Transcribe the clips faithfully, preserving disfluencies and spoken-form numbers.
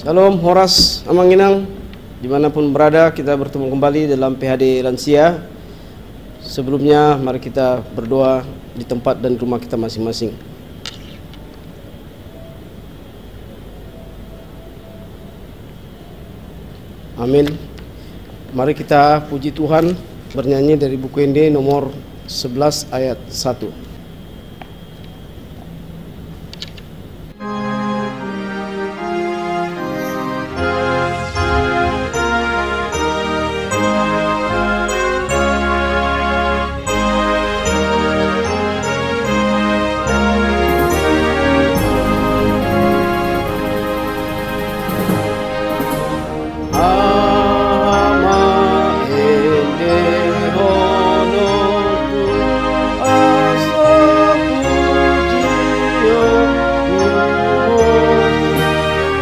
Shalom, horas Amang Inang, dimanapun berada, kita bertemu kembali dalam P H D Lansia. Sebelumnya, mari kita berdoa di tempat dan rumah kita masing-masing. Amin. Mari kita puji Tuhan, bernyanyi dari buku Ende nomor sebelas ayat satu.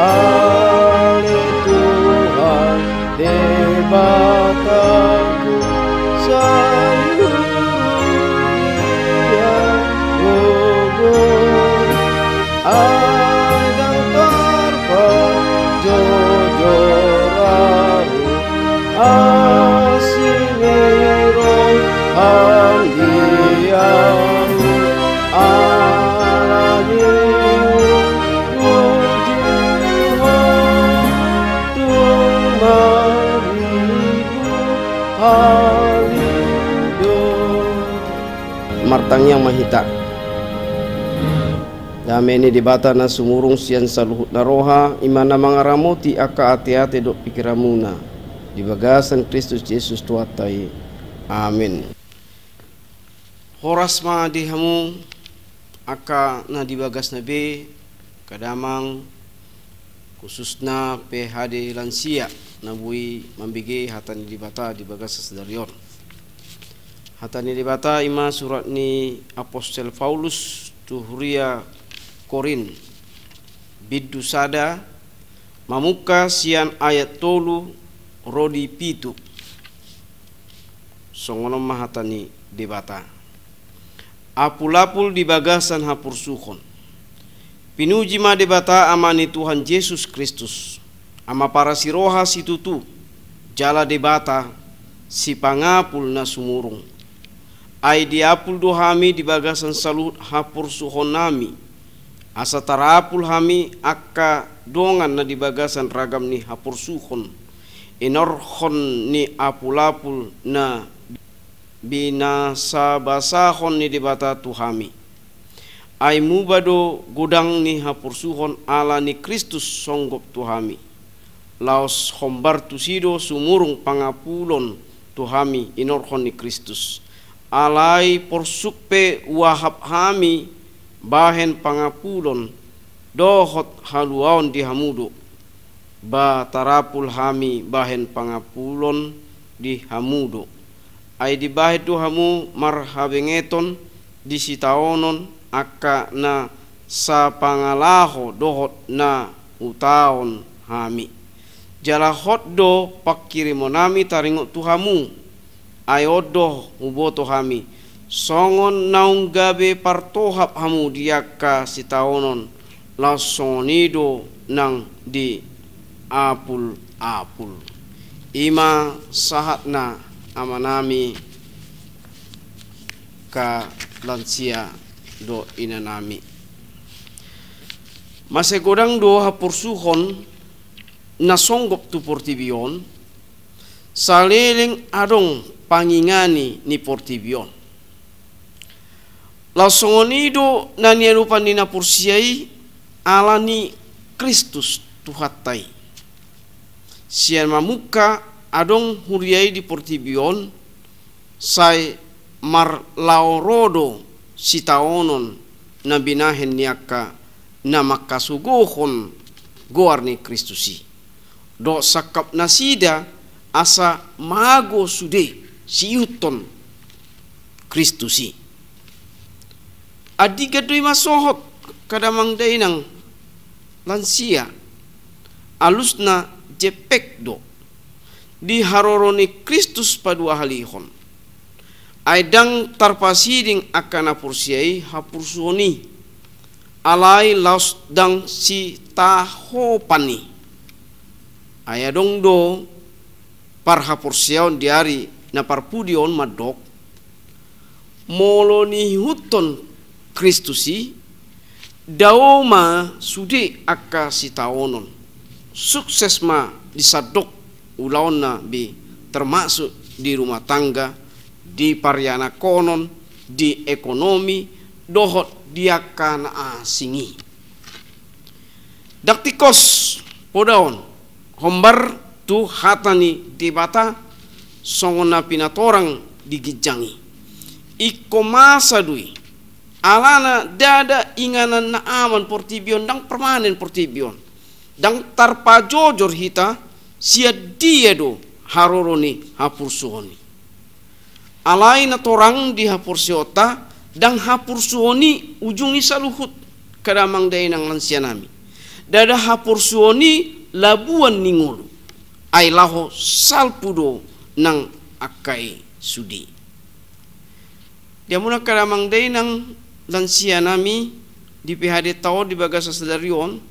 Ale Tuhan Debataku, saluhut dia gogo, adong tarpajojor ahu, asi ni roham di ahu, ala ni uju ho tung maribut halido. Martangiang ma hita. Dame ni Debata na sumurung sian saluhutna roha, i ma na mangaramoti angka ateate dohot pingkiranmuna di bagasan Kristus Jesus Tuhanta i. Amin. Horas ma di hamu angka na di bagasna be, angka damang, khususna P H D Lansia na boi mambege hata ni Debata di bagasan sadari on. Hata ni Debata i ma surat ni Apostel Paulus tu huria Korint, bindu sada, mamungka sian ayat tolu ro di pitu. Songon on ma hata ni Debata. Apulapul di bagasan haporsuhon. Pinuji ma Debata Ama ni Tuhan Jesus Kristus, Ama parasiroha situtu, jala Debata, sipangapul na sumurung. Ai diapul do hami di bagasan saluhut haporsuhonnami, asa tarapul hami angka dongan na di bagasan ragam ni haporsuhon, inorhon ni apulapul na binasabasahon ni Debata tu hami. Ai muba do godang ni haporsuhon ala ni Kristus songgop tu hami. Laos hombar tusi do sumurung pangapulon tu hami inorhon ni Kristus. Alai porsuk pe huahap hami bahen pangapulon dohot haluaon di hamu do. Ba tarapul hami bahen pangapulon di hamu do. Ai dibahen do hamu marhabengeton di sitaonon angka na sapangalaho dohot na hutaon hami. Jala hot do pangkirimonami taringot tu hamu. Ai on do huboto hami, songon naung gabe partohap hamu di angka sitaonon, laos songon i do nang di apulapul. I ma sahatna amanami, angka lansia dohot inanami. Masa godang do haporsuhon na songgop tu portibi on, saleleng adong pangingani ni portibi on. Laos songon i do na niadopan ni na porsea i ala ni Kristus Tuhanta i. Sian mamungka adong huria i di portibi on, sai marlaho ro do sitaonon na binahen ni angka na mangkasogohon goar ni Kristus i. Dohot sangkap nasida asa mago sude siihuthon Kristus i. Andigan do i ma sohot, angka damang dainang lansia, alusna jempek do di haroro ni Kristus paduahalihon. Ai ndang tarpasiding angka na porsea i haporsuhon i, alai laos ndang sitahopan i. Ai adong do parhaporseaon di ari na parpudi on mandok, molo niihuthon Kristus i, dao ma sude angka sitaonon. Sukses ma di sandok ulaonna be, termasuk di rumah tangga, di parianakhonon, di ekonomi, dohot di angka na asing i. Ndang tingkos poda on, hombar tu hata ni Debata songon na pinatorang di ginjang i. Ingkon masa do i, alana ndada inganan na aman portibi on, ndang permanen portibi on. Ndang tarpajojor hita sian dia do haroro ni haporsuhon i. Alai na torang di haporseaonta, ndang haporsuhon i ujung ni saluhut, angka damang dainang lansia nami. Ndada haporsuhon i labuan ni ngolu, ai laho salpu do nang angka i sude. Di hamuna angka damang dainang lansia nami, di P H D-ta on di bagasan sadari on,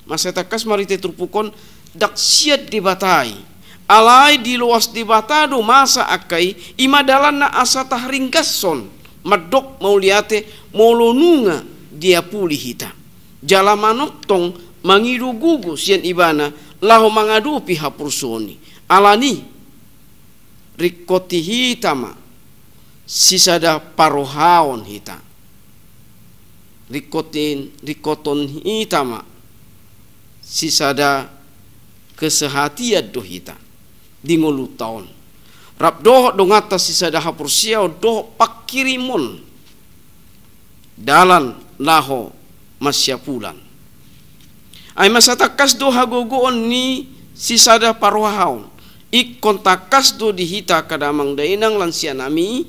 mansai tangkas marhite turpuk on, ndang sian Debata i. Alai diloas Debata do masa angka i, i ma dalanna asa taringkashon mandok mauliate molo nunga diapuli hita. Jala manongtong mangido gogo sian Ibana laho mangadopi haporsuhon i. Alani, ringkoti hita ma sisada parrohaon hita. Ringkotin, ringkoton hita ma sisada kesehatian do hita di ngolunta on. Rap dohot donganta sisada haporseaon dohot pangkirimon dalan laho masiapulan. Ai mansai tangkas do hagogoon ni sisada parrohaon. Ingkon tangkas do di hita angka damang dainang lansia nami,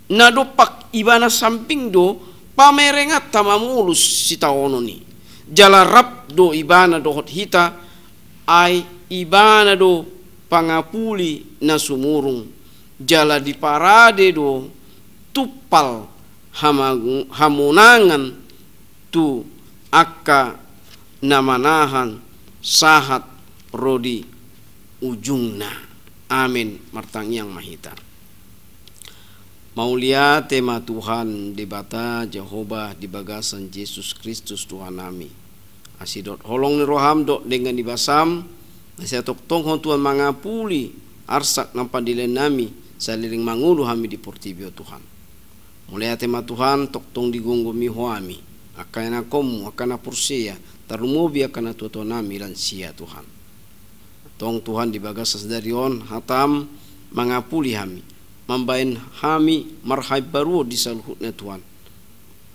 na dompak Ibana sambing do pamerenganta mamolus sitaonon i. Jala rap do Ibana dohot hita, ai Ibana do pangapuli na sumurung. Jala diparade do tumpal hamangu-, hamonangan tu angka na manahan sahat ro di ujungna. Amin. Martangiang ma hita. Mauliate ma Tuhan Debata Jahowa di bagasan Jesus Kristus Tuhan nami. Asi dohot holong ni roham dohot denggan ni basam, na sai tongtong ho Tuhan mangapuli arsak nang pandelean nami, saleleng mangolu hami di portibi on Tuhan. Mauliate ma Tuhan, tongtong digomgomi ho hami, angka ianakhonmu, angka na porsea, tarlumobi angka natuatua nami lansia Tuhan. Tong Tuhan di bagasan sadari on, hatam mangapuli hami, mambahen hami marhaimbaruon di saluhutna Tuhan.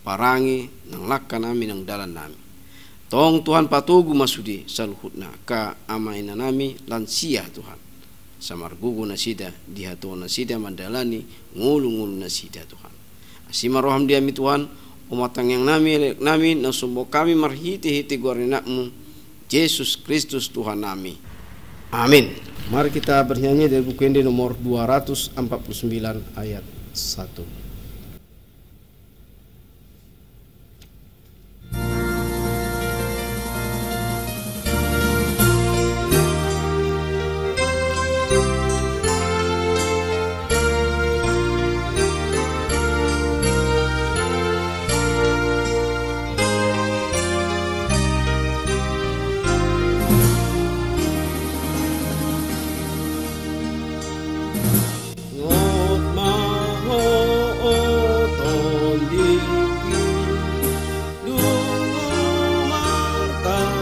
Parange nang langka nami nang dalan nami. Tong Tuhan patogu ma sude saluhutna angka ama ina nami lansia Tuhan. Asa margogo nasida, dihatohon nasida mandalani ngolungolu nasida Tuhan. Asi ma roham di hami Tuhan, omat tangiang nami, elek nami, na sombong hami marhitehite goar ni anakmu, Jesus Kristus Tuhan nami. Amin. Mari kita bernyanyi dari buku Ende nomor dua ratus empat puluh sembilan ayat satu. Ngot ma ho, o tondingki, dung martangiang,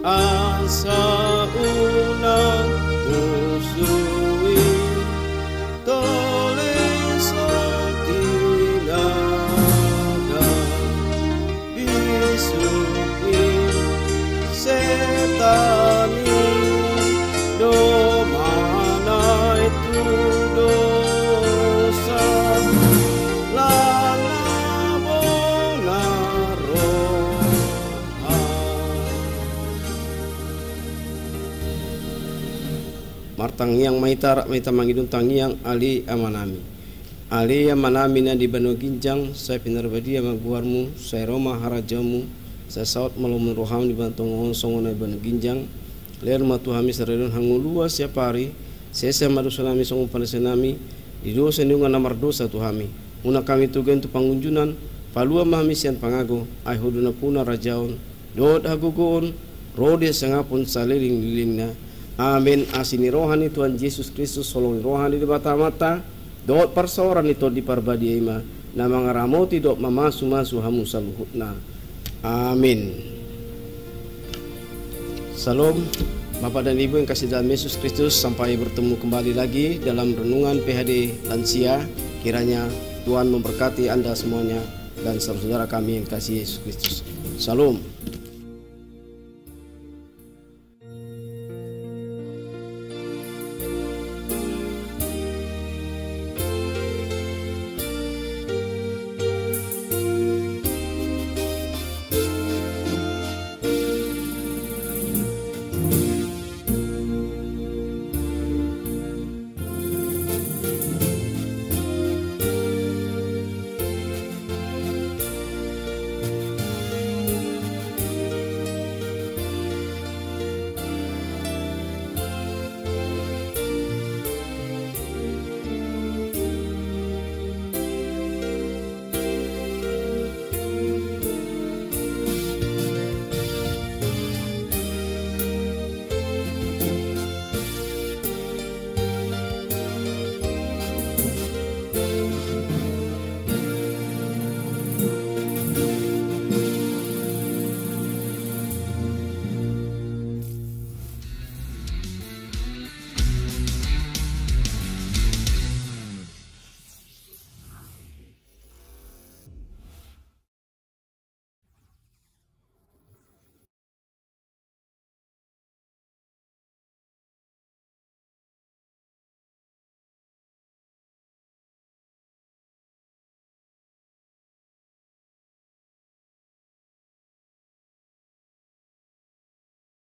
asa unang musui, tole so tinaga. Bisuk ni setan i, domana i tu dosa, lala bona roha. Martangiang ma hita, rap ma hita mangidung tangiang. Ale Amanami. Ale Amanami na di banua ginjang, sai pinarbadia ma goarmu, sai ro ma harajaonmu, Sai saut ma lomo ni roham di banua tonga on songon na di banua ginjang. Lehon ma tu hami sadari on hangoluan siapari. Sesa ma dosanami songon panesanami di dosa ni dongan na mardosa tu hami. Unang hami togihon tu pangunjunan. Palua ma hami sian pangago. Ai Ho do nampuna harajaon dohot hagogoon ro di hasangapon saleleng ni lelengna. Amen. Asi ni roha ni Tuhan Jesus Kristus, holong ni roha ni Debata Amanta, dohot parsaoran ni Tondi Parbadia i ma na mangaramoti dohot mamasumasu hamu saluhutna. Amin. Syalom. Bapak dan Ibu yang kasih dalam Yesus Kristus, sampai bertemu kembali lagi dalam renungan P H D lansia. Kiranya Tuhan memberkati Anda semuanya dan saudara-saudara kami yang kasih Yesus Kristus. Syalom.